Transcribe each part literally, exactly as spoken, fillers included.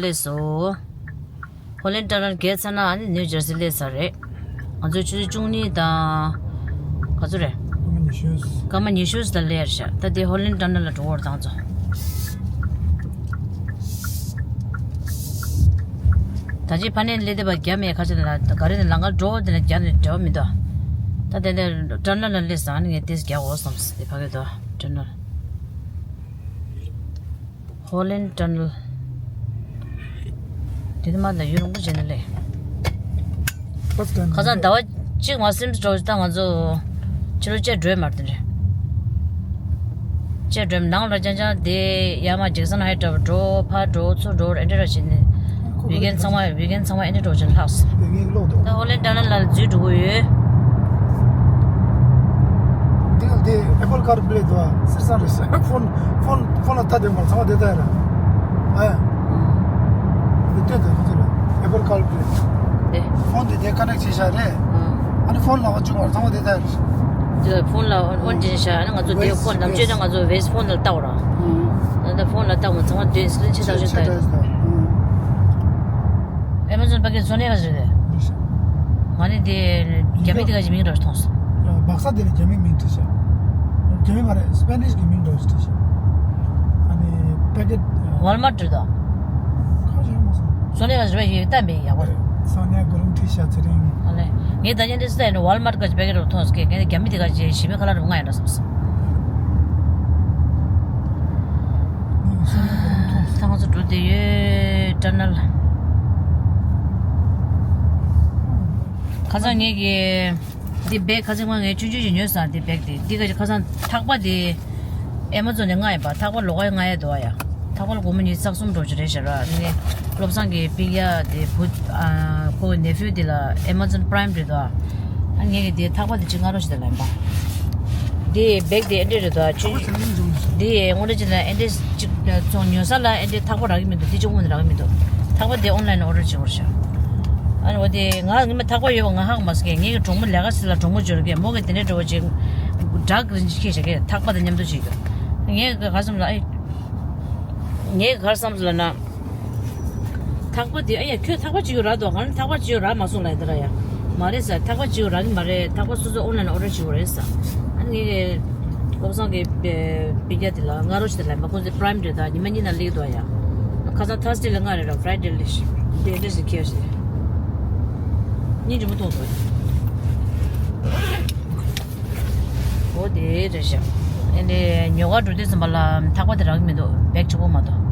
སླེབས་སོང་། ཧོ་ལན་ཊ་ནལ་བརྒལ་ཚར་ན་ཨ་ནི་ནིའུ་ཇར་སི་སླེབས་ཚར་རེད། ང་ཚོ་ཆུ་ཚོད་བཅུ་གཉིས་དང་། ག་ཚོད་རེད། སྐར་མ་ཉི་ཤུ། སྐར་མ་ཉི་ཤུ་ཙམ་སླེབས་ཤག་ད་དེ་ཧོ་ལན་ཊ་ནལ་ལ་འགྲོ་བར་བཏང་ཚོ། ད་ཅི་ཕ་ནས་སླེབས་བསྡད་པ་རྒྱ་མེད་ཁ་ཆེ་ལ་ག་རེ་ནས་ལམ་ཁར་འགྲོ་དེ་ནས་རྒྱ་ནས་འབྲེལ་བ་མི་འདུག་ད་དེ་ནས་ཊ་ནལ་ལ་སླེབས་སོང་། ཨ་ནི་ངས་ཏིས་རྒྱག་འོ་བསམ་སོང་། དེ་ཕ་གི་འདུག་ཊ་ནལ། ཧོ་ལན་ཊ་ནལ། དེ་ནི་མ་ལ་ཡུན་རིང་པོ་བྱས་ནས་སླེབས། ཁ་སང་ཟླ་བ་གཅིག་མ་ཟིན་འགྲོ་ད་ང་ཚོ་ཕྱི་ལོགས་བཅད་འགྲོ་ཡ་མ་རེད་དེ་འདྲ། བཅད་འགྲོ་ནང་ལ་རྐྱང་རྐྱང་དེ་ཡར་མར་ཇེག་སན་ཧའེ་ཊི་འགྲོ་ཕར་འགྲོ་ཚུར་འགྲོ་ཨེ་འདྲ་ར་བྱས་ནས་ཝི་ཀེན་ཚང་མ་ཝི་ཀེན་ཚང་མ་ཨེ་འདྲ་འགྲོ་བྱས་ནས་ལྷག་སོང་། ད་ཧོ་ལན་ཊ་ནལ་ལ་འཛུལ་འགྲོ་གི་ཡོད། འདི་འདི་ཨེ་པལ་ཀར་པི་ལེ་དུ་ཨ་སེར་སང་རེད་ས། ཕོན་ཕོན་ཕོན་ལ་ལྟ་དེ་མར་ཚང་མ་དེ་ལྟ་ཡ་ར། ཨ་ཡ། འདི་ལྟོས་དང་འདི་ལ་ཨེ་པལ་ཀར་པི་ལེ། དེ། ཕོན་དེ་དེ་ཀ་ནེག་བྱས་ཤག་རེད། ཨ་ནི་ཕོན་ལ་འོན་ཅུང་བར་ཚང་མ་དེ་ལྟ་ཡ་ར། དེ་ཕོན་ལ་འོན་ཅུང་བྱས་ཤག་ཨ་ནི་ང་ཚོ་དེ་ཕོན་ནམ་ཆོད་ད་ང་ཚོ་ཝེས་ཕོན་ལ་ལྟ་བ་ར། ད་ལྟ་ཕོན་ལ་ལྟ་བ་ཚང་མ་དེ་སི་ཀྲིན་ཆེ་ཐག་ཆོད་ལྟ་ཡ། ཨེ་མ་ཛོན་པ་ཀེ་ཊི་བཟོ་ནས་ག་ཟེར་རེད། ང་ནི་དེ་རྒྱ་མི་དེ་ག་ཅིག་མིང་འདྲ་བོ་མཐོང་སོང་། ཡ་སྦག་ས་དེ་ལ་རྒྱ་མི་མིང་བྲིས་ཤག་རྒྱ་མི་མ་རེད། སི་པེ་ནིཤ་གི་མིང་འདྲ་བོ་ཞིག་བྲིས་ཤག་ཨ་ནི་པེ་ཀེ་ཊི། ཝལ་མར་ཊི་རེད་དོ། ཁ་ཤས་མ་སོང་། བཟོ་ནས་ག་ཟེར་བ་ཡིན་ལྟ་མེད་ཡག་པོ་རེད། སང་ཉིན་གོ་རིམ་བྲིས་ཤག་ཚེ་རིང་། ཨ་ལེ། ངས་ད་ཉིན་དེ་སི་ཏ་ཡིན་ན་ཝལ་མར་ཊི་ག་ཅིག་པེ་ཀེ་ཊི་རུ་མཐོང་སོང་། ངས་རྒྱ་མི་དེ་ག་ཅིག་ཞི་མི་ཁ་ལག་རུ་ང་ཡིན་འདྲ་བསམ་སོང་། ད་ང་ཚོ་འགྲོ་བསྡད་ཡོད་ཊ་ནལ། ཁ་སང་ངེད་ཀྱིས་འདི་བེག་ཁ་སང་ངས་ཆུང་ཆུང་ཞིག་ཉོས་སོང་། འདི་བེག་དེ་འདི་ག་ཁ་སང་ཐག་པ་དེ་ཨེ་མ་ཛོན་ནས་མངགས་ཡིན་པ། ཐག་པ་ལོགས་ཀ་མངགས་ཡ་འདུག་ཨ་ཡ། ཐག་པ་ལ་སྒོར་མོ་ཉི་ཤུ་རྩ་གསུམ་འགྲོ་གི་རེད་ཤག་ར། ངས་བློ་བཟང་གི་པིག་ཡ་དེ་བུ་ཨ་ཁོ་ནེ་ཕིའུ་དེ་ལ་ཨེ་མ་ཛོན་པ་རའི་མི་རེད་དོ། ཨ་ངས་ཀྱི་དེ་ཐག་པ་དེ་ཅིག་མངགས་རོགས་ཞེས་དེ་ལབ་པ། དེ་བེག་དེ་ཨེ་འདྲས་རེད་དོ། ཆུ་དེ་དངོས་གནས་ཅིག་ལ་ཨེ་འདྲས་ཅིག་ཚོང་ཉོ་ས་ལ་ཨེ་འདྲས་ཐག་པ་རག་གི་མི་འདུག་དེ་ཅིག་དངོས་གནས་རག་གི་མི་འདུག་ཐག་པ་དེ་ཨོན་ལན་ཨོ་ཌར་བྱེད་དགོས་ཤག་ཨ་ནི་འོ་དེ་ང་ངི་མ་ཐག་པ་ཡོད་པ་ང་ཧ་གོ་མ་སོང་གི་ངེད་ཀྱི་གྲོགས་མོ་ལས་ཀ་ཟེར་ལ་གྲོགས་མོ་འབྱོར་གི་མོ་གི་དེ་འདྲས་འགྲོ་བ་ཅིག་སྦྲག་གི་རིན་ཆེན་ཁྱེད་བྱ་གི་ཐག་པ་དང་མཉམ་དུ་བྱེད་རྒྱུ། ངས་ག་བསམ་ལ་ཨེ། ངས་ག་བསམ་ལ་ན། ཐག་པ་དེ་ཨ་ཡ་ཁྱོད་ཐག་པ་ཅི་ཡོད་རག་འདུག་ང་ནི་ཐག་པ་ཅི་ཡོད་རག་མ་སོང་ལ་ཡ་དེ་ར་ཡ། མ་རེད་ཟེར། ཐག་པ་ཅི་ཡོད་རག་གི་མ་རེད། ཐག་པ་སོ་སོ་ཨོན་ལན་ཨོ་ཌར་བྱེད་དགོས་རེད་ཟེར། ཨ་ནི་ངས་བློ་བཟང་གི་པི་རྒྱ་དེ་ལ་ང་རོ་ཞིག་དེ་ལ་མ་ཁོང་ཚོའི་པ་རའི་མི་རེད་ད་ཉི་མ་གཉིས་ནང་སླེབས་འདུག་ཡ། ཁ་སང་ཐར་སི་ཌེ་ལ་ང་རེད་ར་ཕ་རའི་ཌེ་ལ་ཞིག་དེ་འདྲ་ཞིག་ཁྱེར་ཞིག་གཉིས་འགྲིག་མོ་གཏོང་དགོས། འོ་དེ་རེད་ཤག་ཨེ་ནས་ཉོ་ག་འགྲོ་དུས་ཙམ་པ་ལ་ཐག་པ་དེ་རག་གི་མི་འདུག་བེག་ཆུང་པོ་མ་གཏོགས།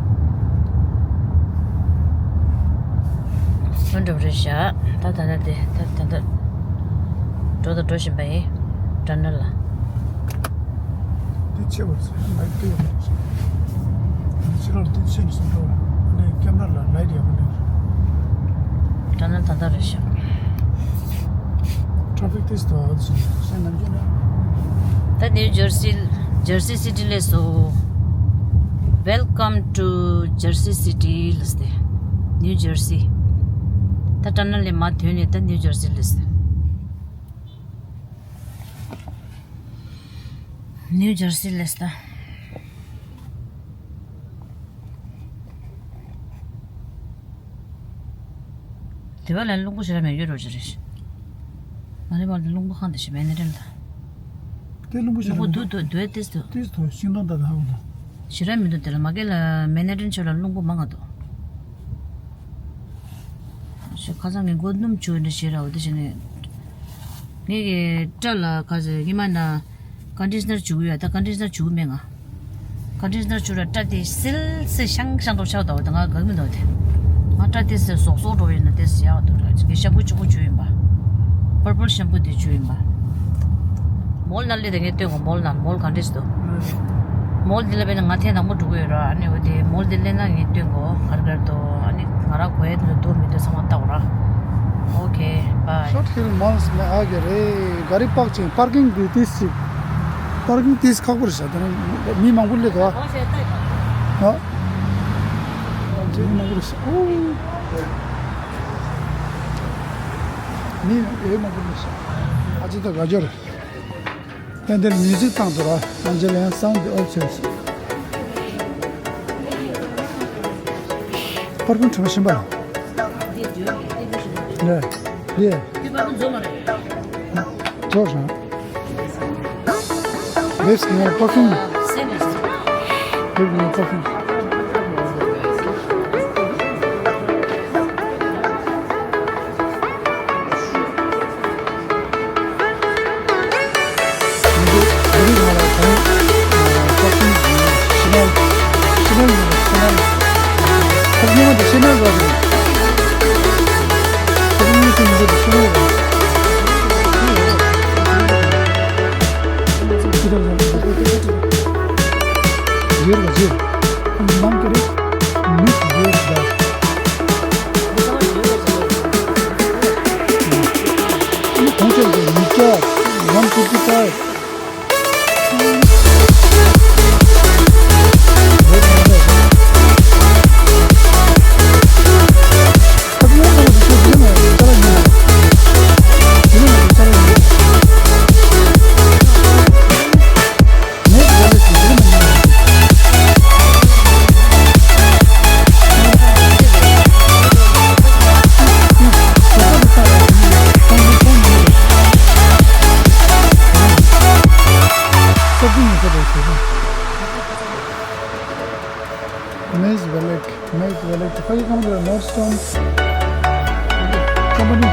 ལྷུན་གྲུབ་རེད་ཤག་ད་ད་ད་དེ་ད་ད་ད་འགྲོ་དང་འགྲོ་བཞིན་པ་ཡིན། ཊ་ནལ་ལ། འདི་ཆེ་བར་ཟེར་ལའིཊ་དེ་ཡོད་མ་རེད། འདི་ཕྱི་ལོགས་འདི་ཆེ་ནས་སུ་འགྲོ་བ་ནས་ཀེམ་ར་ལ་ལའིཊ་ཡག་པོ་འདུག་ཊ་ནལ་ད་ལྟ་རེད་ཤག་ཊ་ཕིག་ཏིས་དོ་ཨ་ཙི་སེ་ནམ་རྒྱུན་ན། ད་ནིའུ་ཇར་སི་ཇར་སི་སི་ཊི་ལས་སོ། Welcome to Jersey City ལས་ཏེ། ནིའུ་ཇར་སི། ད་ཊ་ནལ་ལས་མ་ཐོན་ནས་ད་ནིའུ་ཇར་སི་ལས། ནིའུ་ཇར་སི་ལས་ད། དེ་བ་ལ་རླུང་བུ་ཞེ་དྲག་མེད་ཡོད་རོ་ཅི་རེད། མ་རེད་མ་རེད་རླུང་བུ་ཁང་དེ་ཞེ་མེད་ནི་རེད་ད། དེ་རླུང་བུ་ཞེ་རླུང་བུ་དྲག་མེད་འདུག་འདུག་འདུག་ཏིས་འདུག་ཏིས་འདུག་ཤིང་སྡོང་ད་ད་ཧ་གོ་འདུག་ཞེ་དྲག་མི་འདུག་དེ་ལ་མ་གེ་ལ་མེ་ན་ཏན་ཆོས་ལ་རླུང་བུ་མང་ང་འདུག་ཞེ་ཁ་སང་ངས་མགོ་སྣུམ་བྱུག་འདྲ་ཞེ་ར་འོ་དེ་བྱས་ནས། ངས་ཀྱི་སྐྲ་ལ་ཁ་ཟེར་ཉི་མ་ན། ཀོན་ཌི་ཤི་ནར་བྱུག་ཡོད་ད་ཀོན་ཌི་ཤི་ནར་བྱུག་མེད་ང་། ཀོན་ཌི་ཤི་ནར་བྱུག་ར་སྐྲ་དེ་སིལ་སིལ་ཤང་ཤང་འགྲོ་ཆགས་འདུག་ད་ང་དགའ་གི་མི་འདུག་དེ། ང་སྐྲ་དེ་སིལ་ཟོག་ཟོག་འགྲོ་ཡིན་ན་དེ་སིལ་ཡག་འདུག་ར་ཅིག་གི་ཤམ་པུ་གཅིག་པུ་བྱུག་ཡིན་པ། པར་པལ་ཤམ་པུ་དེ་བྱུག་ཡིན་པ། མོལ་ནང་སླེབས་དེ་ངས་སྟོན་གོ་མོལ་ནང་མོལ་ག་འདྲས་འདུག་མོལ་འདི་ལ་བས་ན་ང་ཐེངས་དང་པོ་འགྲོ་གི་ཡོད་ར་ཨ་ནི་འོ་དེ་མོལ་འདི་སླེབས་ན་ངས་སྟོན་གོ་གར་གར་འདུག་ཨ་ནི། ང་རང་གོ་ཡས་དེ་ཚོ་འདུག་མི་འདུག་ཚང་མ་ལྟ་བ་ར། ཨོ་ཁེ་བྷའི། ཤོར་ཊ་ཧིལ་མོལ་ལ་ཨ་གེ་རེད། ག་རི་པག་ཅིང་པར་ཀིང་དེ་ཏིས་ཅིག་པར་ཀིང་ཏིས་ཁག་པོ་རེད་ཤག་དེ་ནི་མི་མང་པོ་སླེབས་འདུག་ཨ། ཨ། མི་མང་པོ་རེད་ཤག་ཨོ། མི་ཨེ་མང་པོ་རེད་ཤག་ཨ་ཅེ་ད་ག་ཇོ་རེད། ཏན་ཏན་མིའུ་ཟིག་བཏང་འདུག་ར། ཨན་ཇེ་ལན་སའུན་ཌི་ཨོཕ་བྱས་སོང་། པར་ཕུང་དྲི་མ་ཞིམ་པ། འདི་འདི་འདི་འདི་ཞིམ་པ། འདི་འདི། འདི་པར་ཕུང་རྫོགས་མ་རེད། རྫོགས་སོང་། This is my perfume. This is my perfume. One fifty-five. Maze Wallet, Maze Wallet. How you come to the Nordstrom company?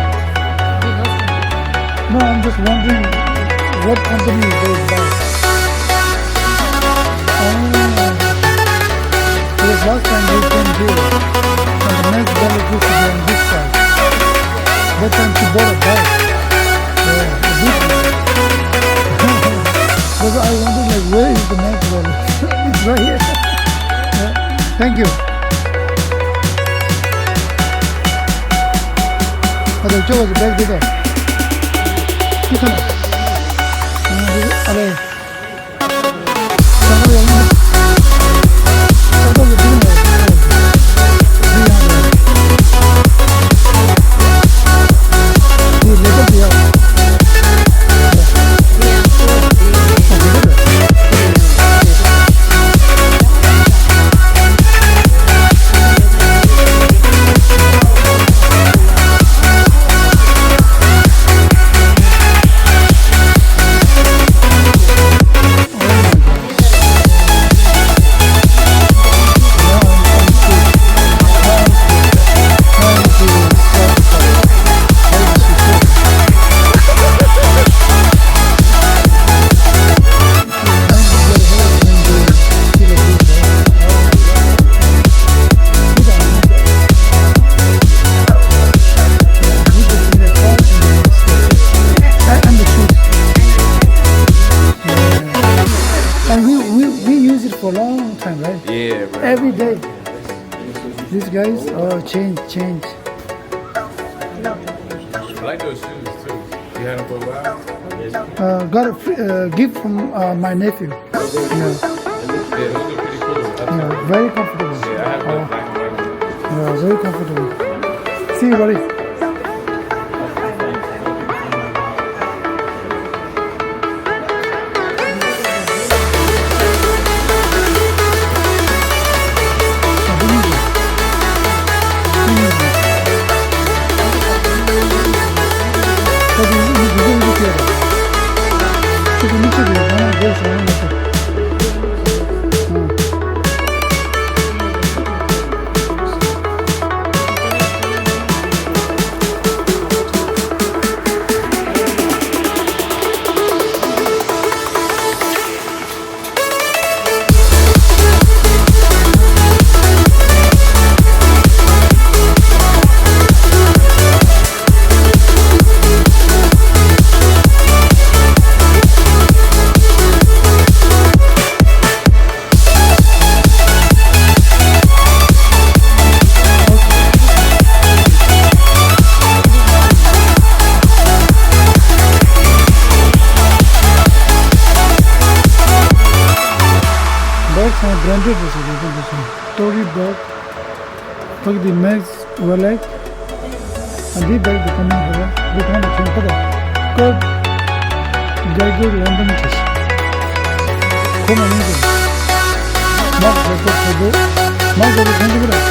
No, I'm just wondering what company is this by. Oh, because last time we came here, and the Maze Wallet used to be on this side. That time she bought a bike. Yeah, a big one. Because I wondered, like, where is the Maze Wallet? It's right here. Yeah. Thank you. ཨ་ད་ཅོ་བ་ཟི་བེག་དེ་ད། ཅི་ཁ་ན། ཨ་ལེ། And we, we, we use it for a long time, right? Yeah, bro. Every day. These guys, oh, change, change. I like those shoes too. You had them for a while? Uh, got a free, uh, gift from uh, my nephew. Yeah. Yeah, those are pretty cool. Yeah, very comfortable. Yeah, I have the black and white one. Yeah, very comfortable. See you, buddy. Bags and branded is a reason this one. Tory bag, look at the Maze Wallet, and the bag becoming here. This one is simple. Kurt Geiger London kiss. Come on, English. Mark Zuckerberg, Mark Zuckerberg.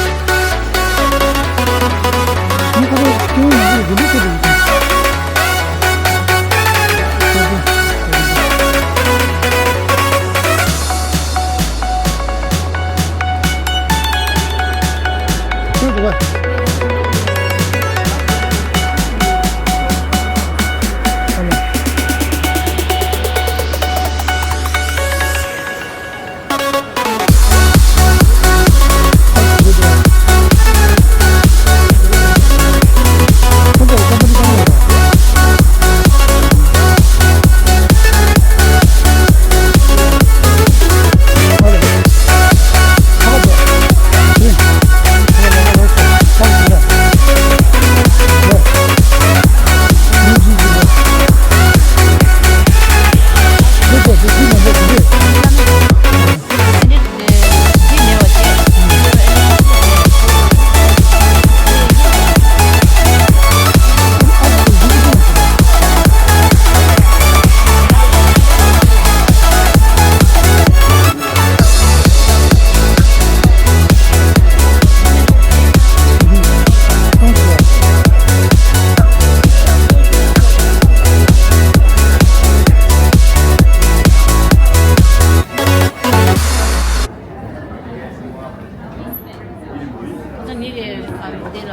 ད་ངེད་ཀྱི་ཨ་རི་དེ་ལ་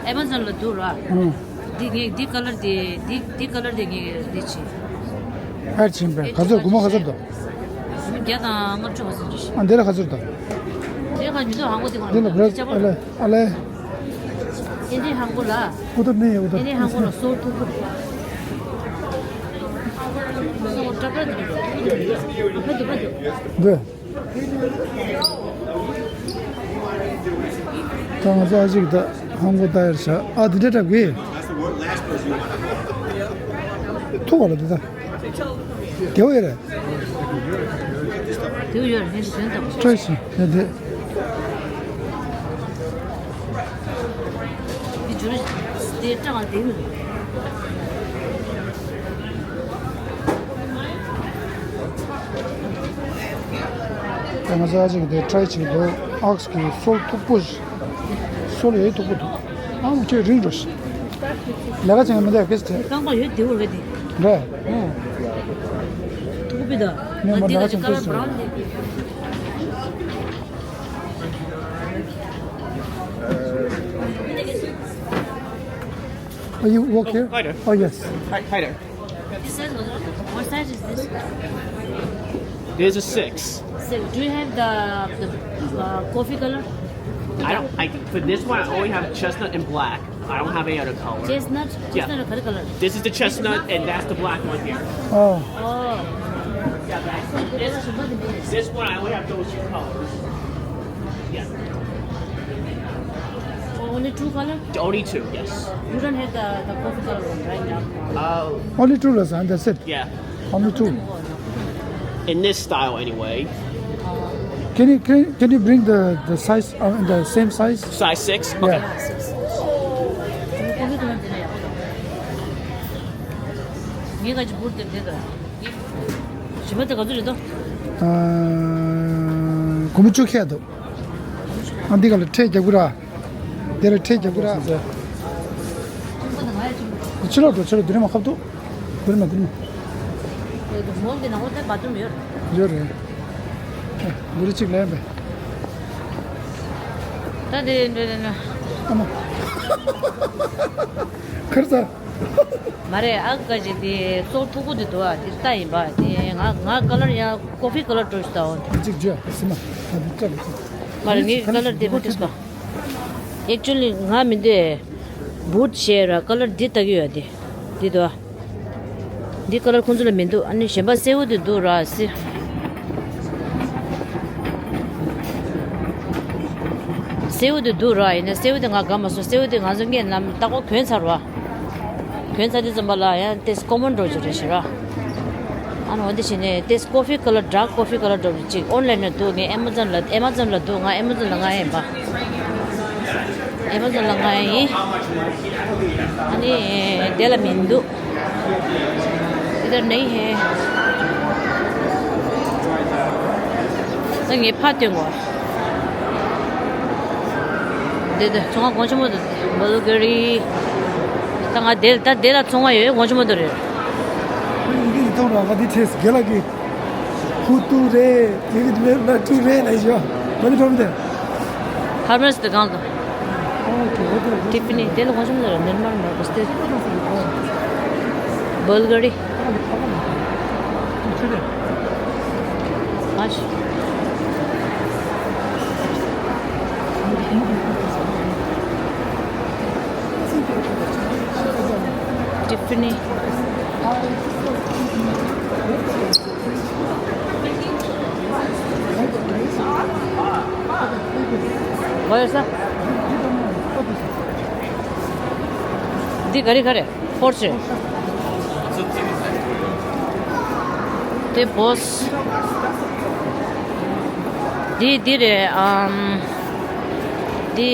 ཨེ་མ་ཛོན་ལ་འདུག་ར། ཨང་། འདི་ངས་འདི་ཀ་ལར་དེ་འདི་འདི་ཀ་ལར་དེ་ངས་འདི་བྱས། ཧེར་ཕྱིན་པས། ག་ཚོད་སྒོར་མོ་ག་ཚོད་འདུག་བརྒྱ་དང་ལྔ་བཅུ་ང་གསུམ་ཅིག་ཨ་འདི་ལ་ག་ཚོད་འདུག་དེ་ག་ཉིས་སྟོང་ཧང་གོ་དེ་ག་འདི་ལ་བྲེ་ཨ་ལེ་ཨ་ལེ། དེ་འདི་ཧང་གོ་ལ། ཨུ་ཏར་ནི་ཨུ་ཏར། དེ་འདི་ཧང་གོ་ལ་སོར་ཐུག་པོ། སོར་ཏྲ་པ་འདི་འདི། ད་ང་ཚོ་ཨ་ཅིག་ད་ཧང་གོ་ད་ཡར་ཤ་ཨ་འདི་འདྲ་འདྲ་གི། ཐུག་པ་ལ་འདི་ད། དེའུ་ཡོད་རེད། དེའུ་ཡོད་རེད། ཧེ་དེ་དོན་དང་། ཁྲོས་ཤིང་ཧེ་དེ། དེ་ཇུ་རེ་དེ་སྐྲངས་དེ་ནི། ད་ང་ཚོ་ཨ་ཅིག་དེ་ཁྲོས་ཤིང་དེ་ཨག་གི་སོལ་མཐུག་པོ་ཞིག་སོལ་ཡེ་མཐུག་པོ་འདུག་ཨ་མ་ཁྱོད་རིང་འགྲོ་ཤིག་ལས་ཀ་བྱེད་མི་འདུག་གིས་དེ། རྐང་པ་ཡོད་དེའུ་རེད་དེ། རེད། ཨོ། ཐུག་པི་ད། ནས་མ་འདི་ལ་ལ་ཅིག་ཀ་ལར་བྲའུན་དེ། Are you work here? Hi there. Oh, yes. Hi, hi there. This size was what? What size is this? There's a six. So, do you have the, the uh, coffee color? I don't. I for this one, I only have chestnut and black. I don't have any other color. Chestnut? Yeah. Chestnut, what color? This is the chestnut, and that's the black one here. Oh. Oh. This one, I only have those two colors. Yeah. Oh, only two color? Only two, yes. You don't have the, the coffee color one right now? Uh, Only two, and that's it. Yeah. Only two. In this style, anyway. Can you can, can you bring the, the size, uh, the same size? Size six? Yeah. Okay. ངས་ག་ཅི་བུར་དེ་བསྡད་དོ། ཞི་མ་དེ་ག་ཚོད་རེད་དོ། ཨ། སྒོར་མོ་བཅུ་ཁེལ་འདུག་ཨ་འདི་ག་ལ་ཁྲལ་རྒྱག་གི་ར། དེ་ལ་ཁྲལ་རྒྱག་གི་ར། ཕྱི་ལོགས་འགྲོ། ཕྱི་ལོགས་འདི་ནས་མ་ཁབ་འདུག་འདི་ནས་མ། འདི་ནས་མ། ཡོད་རེད། འདི་རུ་གཅིག་ལེན་པས། ད་དེ་འདྲ་ན། ཨ་མ། ཁར་ས། མ་རེད། ཨ་ཀ་ཅིག་དེ་སོལ་མཐུག་པོ་དེ་འདུག་ཨ། དེ་ལྟ་ཡིན་པ། དེ་ང་ང་ཀ་ལར་ཡང་ཀོ་ཕི་ཀ་ལར་འགྲོ་ཞིག་ད་འོ། གཅིག་བརྗོད་སི་མ། ད་འདི་ལྟ་གི་ཅིག་མ་རེད། ངའི་ཀ་ལར་དེ་མ་ཐུག་པ། ཨེག་ཅུ་ལི་ང་མི་འདོད། བུད་ཤེ་ར་ཀ་ལར་འདི་ལྟ་གི་ཡོད་དེ། འདི་འདུག་ཨ། འདི་ཀ་ལར་ཁོང་ཚོ་ལ་མི་འདུག་ཨ་ནི་གཞན་པ་སེར་པོ་དེ་འདུག་ར་སི། སེར་པོ་དེ་འདུག་ར། ཡིན་ན་སེར་པོ་དེ་ང་དགའ་མ་སོང་། སེར་པོ་དེ་ང་ཚོ་སྔས་ནམ་ལྟག་པ་གྱོན་ཚར་བ། གྱོན་ཚར་དུས་ཙམ་པ་ལ་ཡང་ཏེས་ཀོ་མོན་འགྲོ་རྒྱུ་རེད་ཤག་ར། ཨ་ནི་འོ་དེ་བྱས་ནས་ཏེས་ཀོ་ཕི་ཀ་ལར་ཌརྐ་ཀོ་ཕི་ཀ་ལར་འགྲོ་རྒྱུ་ཅིག་ཨོན་ལན་ནས་འདུག་ངས་ཨེ་མ་ཛོན་ལ། ཨེ་མ་ཛོན་ལ་འདུག་ང་ཨེ་མ་ཛོན་ལ་མངགས་ཡིན་པ། ཨེ་མ་ཛོན་ལ་མངགས་ཡིན། ཨ་ནི་དེ་ལ་མི་འདུག་ཨི་དར་ནེ་ཧེ། ད་ངས་ཕར་སྟོན་དགོས། དེ་དེ་ཚོང་ཁང་གོང་ཆེན་མོ་དེ་བལ་ག་རི། ད་ང་དེ་ད་དེ་ལ་ཚོང་ཁང་ཡོད་གོང་ཆེན་མོ་དེ་རེད། འདི་ཡི་ཐོག་ར་ང་འདི་ཁྲེས་དགེ་ལགས་ཀྱི་ཧུ་ཏུ་རེད། དེ་གི་མེར་ན་ཏུ་རེད་ལ་ཡོད། མ་ནི་ཁྲོམ་དེ། ཧར་མེས་དེ་གང་དང་། ཨོ་ཁེ་ཨོ་ཁེ། ཊི་ཕི་ནི་དེ་ལ་གོང་ཆེན་མོ་དེ་རེད། མེར་མར་མ་གོ་སྟེ། བལ་ག་རི། ཨ་ཤ། ཊི་ཕི་ནི། འོ་ཡོད་ས། འདི་ག་རེ་ག་རེ། ཕོར་ཆེ། དེ་བོས། འདི་འདི་རེད་ཨམ། འདི།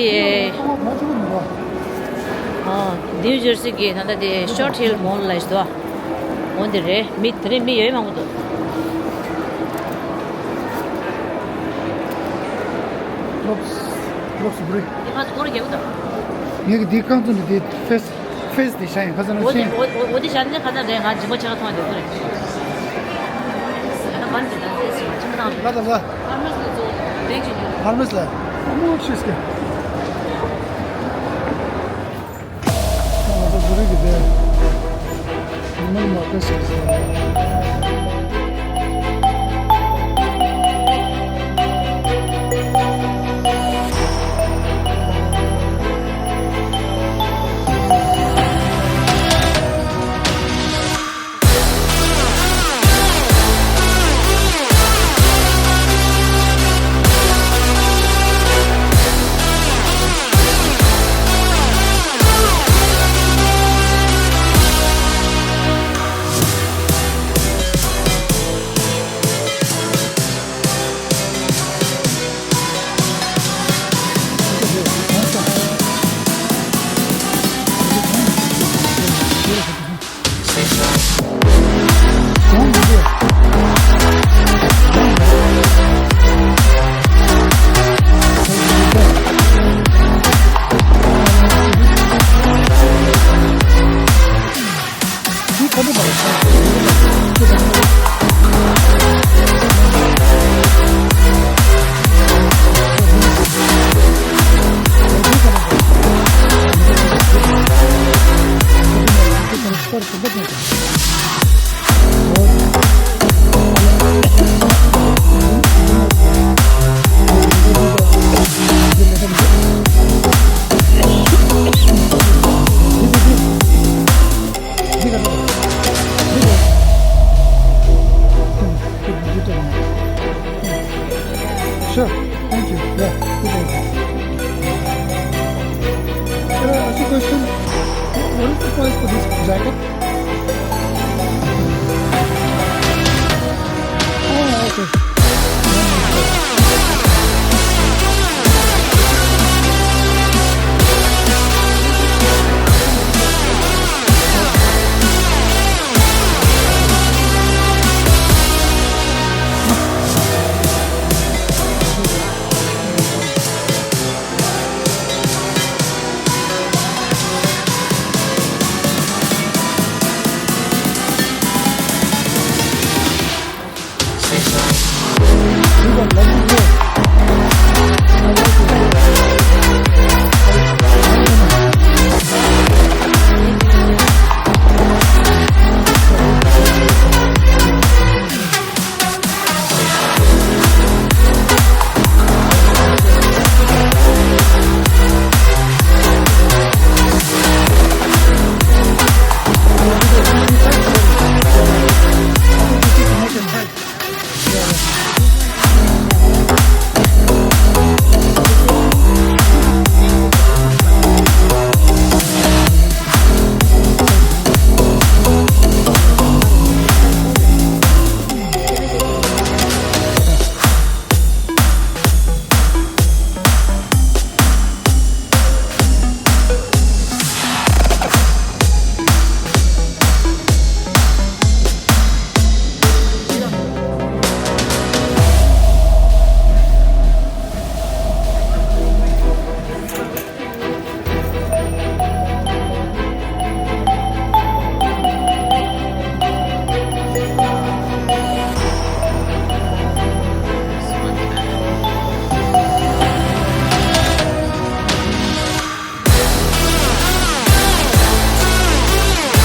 ཨ། ནིའུ་ཇར་སི་གི་ད་ལྟ་དེ་ཤོར་ཧིལ་མོལ་ལ་ཞིག་འདུག་འོ་འདི་རེད། མི་དེ་རིང་མི་ཡོད་མང་པོ་འདུག Looks, looks great. དེ་ཕ་སྐོར་རྒྱག་གི་འདུག་ངས་ཀྱི་འདི་རྐང་བཙུགས་ནས་དེ་ཕེས། ཕེས་དེ་ཤ་ཡིན་ཁ་སང་ལ་ཤེས། འོ་དེ་འོ་དེ་ཤ་ནི་ཁ་སང་རེད། ང་སྦྱིན་པ་ཆེ་ཁ་མཐོང་བ་དེ་ཚོ་རེད། ད་ལྟ་ག་རེ་ཟེར་ན་ཟེར་ཟེར་བ་ཅི་མི་དང་། ལ་ད་ལ། ཧར་མེས་ལ་ཚོ་ལེགས་ཅིག་འདུག་ཧར་མེས་ལ། ཨ་མོ་ཤེས་ཀྱི། ང་ཚོ་བོད་རིགས་ཀྱི་དེ། ཉི་མ་ནི་མ་ཁ་ཤས་ཤིག Sure. Thank you. Yeah, good idea. Can I ask you a question? What is the price for this jacket? Oh, okay.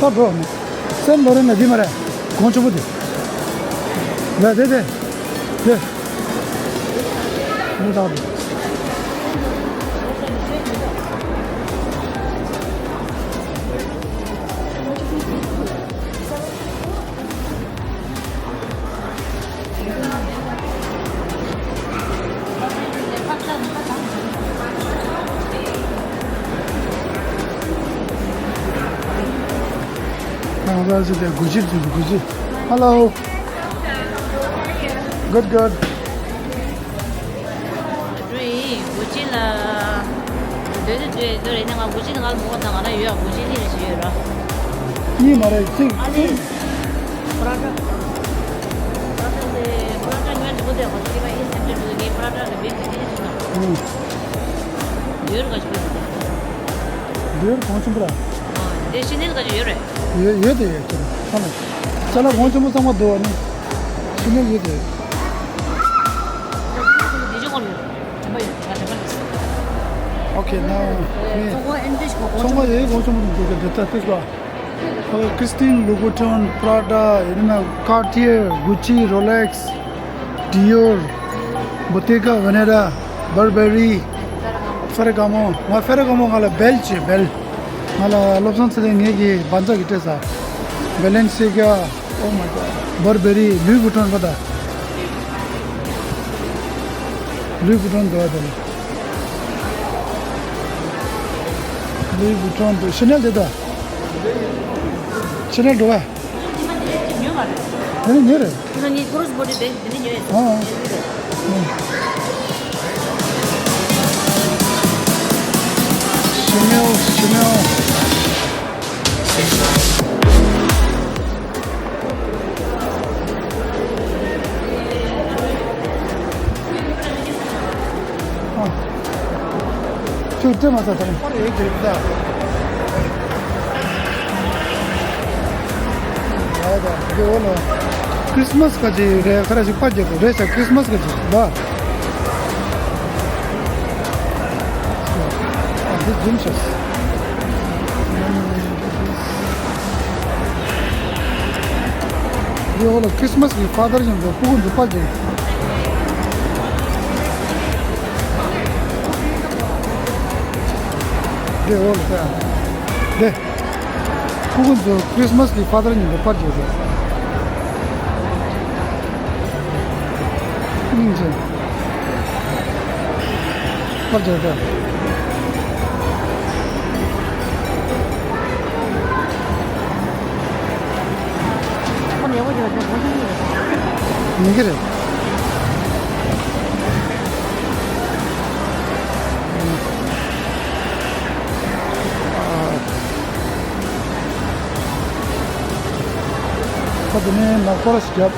ད་འགྲོ་ནི། སེན་ལོ་རེན་ལ་འདི་མ་རེད། གོང་ཆེན་པོ་དེ། ལ་དེ་དེ། དེ། མི་དང་དེ། Hello. Good, good. འགྲོ་ཡིན། གུ་ཅི་ལ། འདོད་དེ་འདོད་འདོད་རེད་ནས། ང་གུ་ཅི་ནི་ང་མོ་དང་ང་རང་ཡོད། གུ་ཅི་ནི་རེ་ཞིག་ཡོད་ར། གཉིས་མ་རེད། གཅིག་ཨ་ནི། པ་ར་ཏྲ། པ་ར་ཏྲ་དེ། པ་ར་ཏྲ་ཉོས་འགྲོ་དེ། ང་ཚོ་དེ་ག་ཨིན་སེམས་ཅན་འགྲོ་དེ། པ་ར་ཏྲ་གི་མིག་དེ་དེ་ཞིག་ན། ཨུ། འདོད་ག་ཞིག་པ་དེ། འདོད་གོང་ཆེན་པོ་ར། དེ་ཤི་ནེལ་ག་ཞིག་ཡོད་རེད། ཡོད་ཡོད་དེ་ཡོད་དེ། ཧ་ལ། ཅ་ལག་གོང་ཆེན་པོ་ཚང་མ་འདུག་ཨ་ནི། ཤི་ནེལ་ཡོད་དེ། དེ་ཅི་གོ་ཡོད། Okay, now. ཚོང་ཁང་ཨེམ་ཆི་ཞིག་གོ། ཚོང་ཁང་ཡོད་གོང་ཆེན་པོ་འདུག་གི། འདི་ལྟ་ཐུག་ག། Christian Louboutin, Prada, ཡིན་ན་Cartier, Gucci, Rolex, Dior, Bottega Veneta, Burberry, Ferragamo. ང་Ferragamo ང་ལ་བེལ་བྱེད། བེལ། ང་ལ་བློ་བཟང་ཚེ་རིང་ངེད་ཀྱི་བན་ཚ་གི་སྤྲད་ས། Balenciaga, oh my god, Burberry, Louis Vuitton པ་ད། Louis Vuitton འདུག་ཨ་དེ་ལ། Louis Vuitton འདུག Chanel དེ་ད། Chanel འདུག་ཨ། དེ་ནི་ཉེ་རེད། ཁོ་ཚོ་གཉིས་cross body bag དེ་ནི་ཉོས་ཡོད། ཨ། Chanel, Chanel. ཁྱོད་སྤྲད་མ་ཚར་དང་པར་ཡོད་ཀྱི་རེད་ད། ཡ་ད་འདི་འོ་ལོ། Christmas ག་ཅིག་རེད། ཁ་ར་ཞིག་པར་རྒྱག་དགོས་རེད་ཤག Christmas ག་ཅིག་ད། འདི་རྫུན་ཆགས། འདི་འོ་ལ་Christmas གི་ཕ་དར་ཡང་འདུག་ཕྲུ་གུ་འདི་པར་རྒྱག་འདི་འོ་ལ་ད། འདི། ཕྲུ་གུ་འདི་Christmas གི་ཕ་དར་ཡང་འདུག་པར་རྒྱག་འདུག་སྙིང་རྗེ། པར་རྒྱག་འདུག་ཡིན་གྱི་རེད། དེ་ནས་ནག་པར་ཞིག་བརྒྱབ།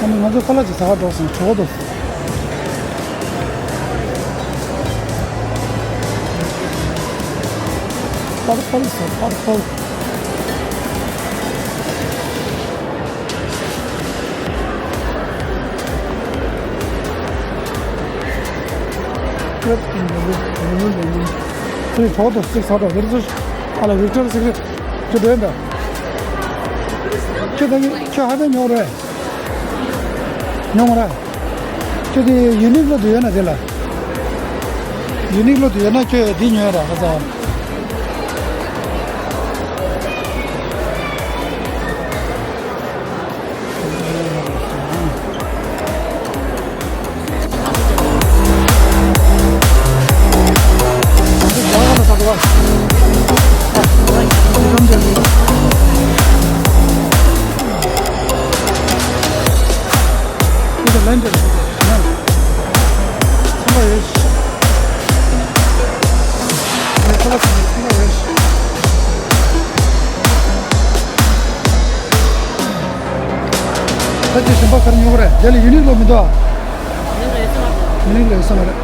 ཨ་ནི་ང་ཚོ་ཁ་ལག་ཅིག་ཟ་ག་འགྲོ་སོང་། གྲོད་ཁོག་ལྟོགས་སོང་། པར་པར་ཟ། པར་པར། ཁྱོད་གྲོད་ཁོག་ལྟོགས་སོང་། ཅིག་ཟ་འགྲོ། དེར་ཚོ་ཨ་ལ་ཝིག་ཊར་སི་ཀི་རེཊ། ཁྱོད་འགྲོ་ཡིན་པས། ཁྱོད་ད་ཁྱོད་ཧ་པན་ཉོ་རེད། ཉོ་མ་རེད། ཁྱོད་དེ་ཡུ་ནིག་ལོ་དུ་ཡོད་ན་དེ་ལ། ཡུ་ནིག་ལོ་དུ་ཡོད་ན་ཁྱོད་དེ་ཉོ་ཡ་ར་ཁ་ཚ། ད་ཅི་གཞན་པ་གར་ཉོ་གི་རེད། དེ་ལ་ཡུ་ནིག་ལོ་མི་འདུག་ཨ། ཡུ་ནིག་ལོ་ཡོད་ས་མ་རེད།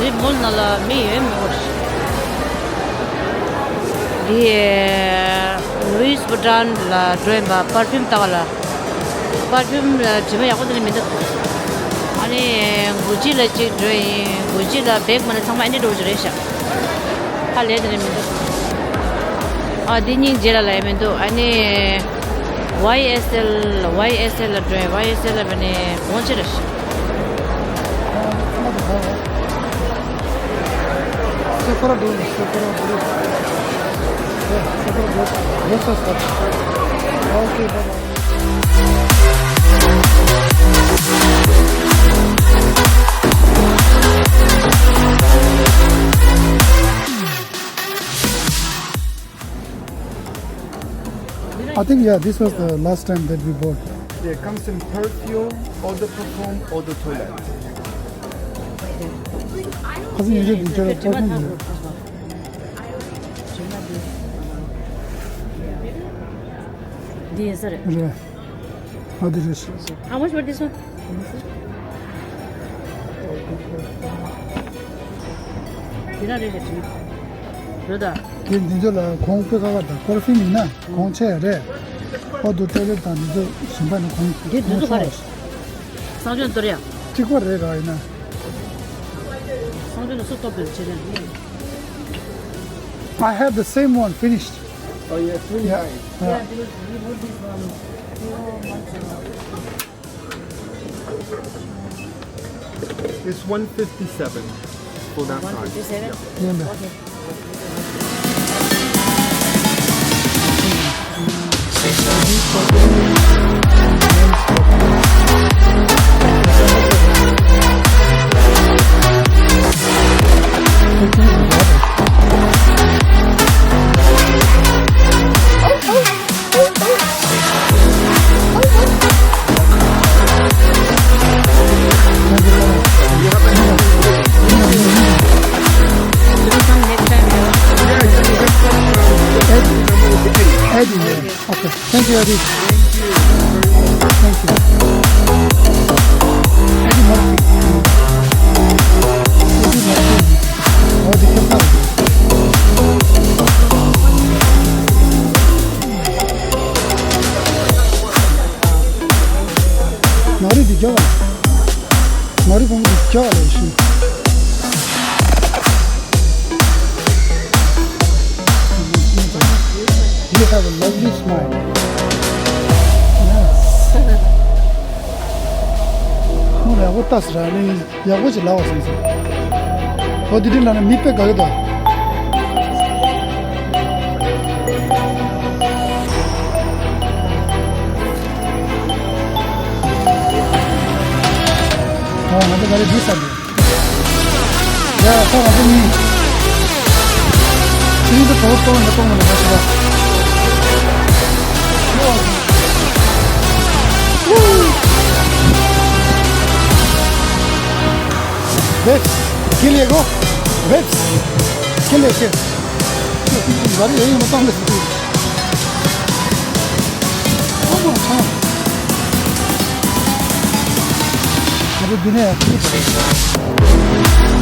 རི་མོ་ནང་ལ་མི་ཡོད་མི་འོར། འདི་ལུའིས་བུ་ཊོན་ལ་འགྲོ་ཡིན་པ། པར་ཕིའུམ་ལྟ་བ་ལ། པར་ཕིའུམ་དྲི་མ་ཡག་པོ་དེ་ནི་མི་འདུག་ཨ་ནི་གུ་ཅི་ལ་གཅིག་འགྲོ་ཡིན། གུ་ཅི་ལ་བེག་མ་ནི་ཚང་མ་ཨེ་འདྲ་འགྲོ་རྒྱུ་རེད་ཤག་ཧ་ལས་དེ་ནི་མི་འདུག་ཨ་འདི་སྙིང་རྗེ་ལ་ལ་ཡ་མི་འདུག་ཨ་ནི་ཝའི་ཨེས་ཨེལ། ཝའི་ཨེས་ཨེལ་ལ་འགྲོ་ཡིན། ཝའི་ཨེས་ཨེལ་ལ་བས་ནི་གོང་ཆེ་རེད་ཤག Sakura do, Sakura do. Yeah, Sakura do. Yes, yes, yes. Okay, bye bye. I think, yeah, this was the last time that we bought. Yeah, comes in perfume, eau de parfum, eau de toilette. ཁ་སང་ཉིན་ཤས་དེ་ཁྱེད་རང་པར་ཕིའུམ་ཡིན། འདི་ཡིན་ས་རེད། རེད། ཨ་འདི་རེད། How much for this one? འདི་ན་རེད་རེད། རེད་ད། དེ་འདི་ཚོ་ལ་གོང་སྤོས་ཁ་ཁ་དང་པར་ཕིའུམ་ཡིན་ན་གོང་ཆེ་རེད། ཨོ་དུ་ཏོ་ལེཊ་དང་འདི་ཚོ་གཞན་པ་ནི་གོང་འདི་འདི་ཚོ་ག་རེད། གསང་སྤྱོད་གཏོར་ཡ། གཅིག་པ་རེད་ར་ཡིན་ན། གསང་སྤྱོད་ལ་སུ་གཏོར་འདོད་བྱེད་ན། I have the same one finished. Oh, yeah, it's really nice. Yeah. It's one fifty-seven for that size. One fifty-seven? Yeah. Yeah, man. Okay. Eddie, yeah. Okay. Thank you, Eddie. Thank you. Eddie Murphy. Eddie Murphy. Oh, the pepper. ནོར་རི་འདི་རྒྱག་པ། ནོར་རི་བུ་མོ་འདི་རྒྱག་པ་ལས་ཤིང་། You have a lovely smile. Yes. ཁོང་ལ་ཡག་པོ་ལྟ་ཟེར་ར་ལས། ཡག་པོ་ཞིག་ལབ་པ་སོང་ཟེར། ཨོ་དེ་འདྲ་ལབ་ན་མི་དཔེ་དགའ་གི་འདུག་འདི་ས་འདི། ཡ་ས་ང་ཚོ་གཉིས། ཚེ་རིང་དུ་གྲོགས་གཏོང་ན་གཏོང་མ་ན་ཞུ་བ། ཝེབ། ཁྱེད་ལས་གོ། ཝེབ། ཁྱེད་ལས་ཁྱེད། ཁྱེད་ཁྱེད་ཁྱེད་ཁྱེད་ང་རེ་ཡིན་མ་གཏོང་ལ་ཟེར་དུས། ཨོ་མ་ཚང་། ང་ཚོ་འདི་ནས་ཁྱེད་ཁྱེད།